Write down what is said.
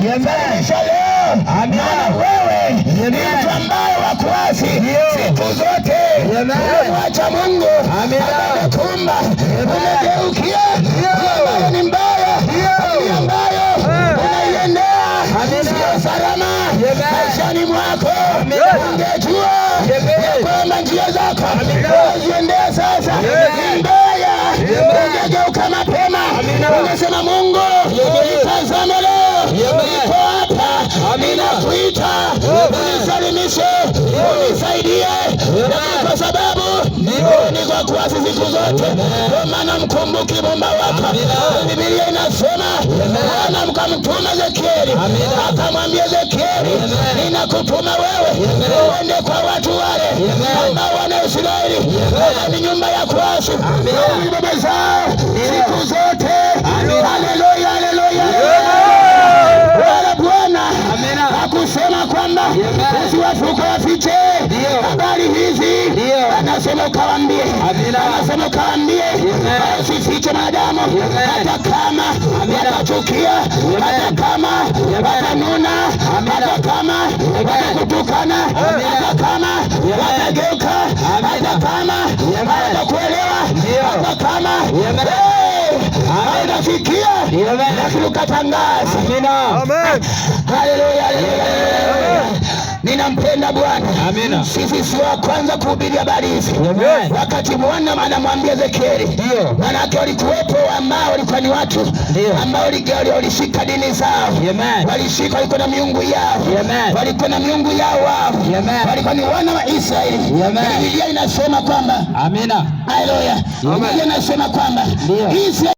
Salimisha leo, maana wewe ni mtu ambaye wa kuasi siku zote. Umemwacha Mungu amekuumba, umegeukia ambayo ni mbaya, ambayo unaiendea sio salama maishani mwako. Ungejua ya kwamba njia zako unaziendea sasa ni mbaya, ungegeuka mapema, ungesema Mungu, nitazame leo, niko hapa, ninakuita, unisalimishe, unisaidie, lakini kwa sababu ni kwa kuasi siku zote, kwa maana mkumbuki Muumba wako. Biblia inasema Bwana mkamtuma Ezekieli, akamwambia Ezekieli, ninakutuma wewe uende kwa watu wale ambao wana Israeli, ni nyumba ya kuasi, baba zao siku zote. Haleluya, haleluya. Wala Bwana hakusema kwamba usiwafuke wafiche habari hizi, anasema ukawaambie, anasema ukawaambie, usifiche maadamu, hata kama watachukia, hata kama watanuna, hata kama watakutukana, hata kama watageuka, hata kama hawatakuelewa, hata kama hautafikia, lakini ukatangaza. Haleluya, haleluya. Ninampenda Bwana. Sisi si wa kwanza kuhubiri habari hizi. Wakati Bwana anamwambia Ezekieli, manake walikuwepo ambao walikuwa ni watu ambao walishika dini zao, walishika, walikuwa na miungu yao, walikuwa na miungu yao wao, walikuwa ni wana wa Israeli. Biblia inasema kwamba, Amina. haleluya, Biblia inasema kwamba Israeli